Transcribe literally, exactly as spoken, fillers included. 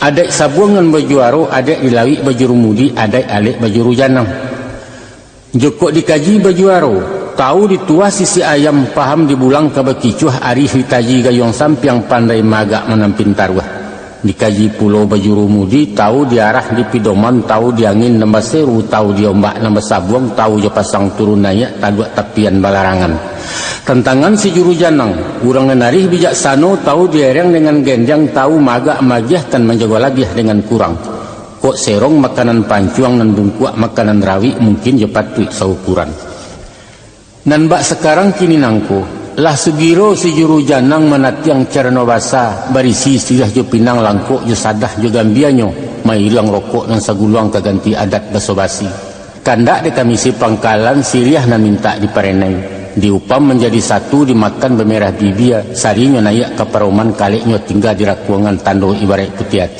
Adaik sabuang nan bajuaro, adaik di lauik bajurumudi, adaik alek bajuru janang. Jokok dikaji bajuaro, tahu dituah sisik ayam, paham dibulang ka bakicuah, arih ditaji gayuang sampiang, pandai maagak manampin taruah. Dikaji pulo bajurumudi, tahu di arah di pidoman, tahu di angin nan baseru, tahu di ombak nan basabuang, tahu jo pasang turun naiak, taduak tapian balarangan. Tantangan si juru janang, urang nan arih bijaksano, tahu di ereng dengan gendiang, tahu maagak magiah tan manjago lagiah dengan kurang. Kok serong makanan pancuang, nan bungkuak makanan rawik, mungkin jo patuik saukuran. Nan bak sakarang kini nangko, lah sugiro si juru janang manatiang carano basa, barisi siriah jo pinang, langkok jo sadah jo gambianyo, mairiang rokok nan saguluang ka ganti adat baso-basi. Kandak dek kamisi pangkalan, siriah nan mintak diparenai. Diupam manjadi satu, dimakan bamerah bibia, sarinyo naiak ka paroman, kaleknyo tingga di rakuangan, tando ibaraik putiah ati.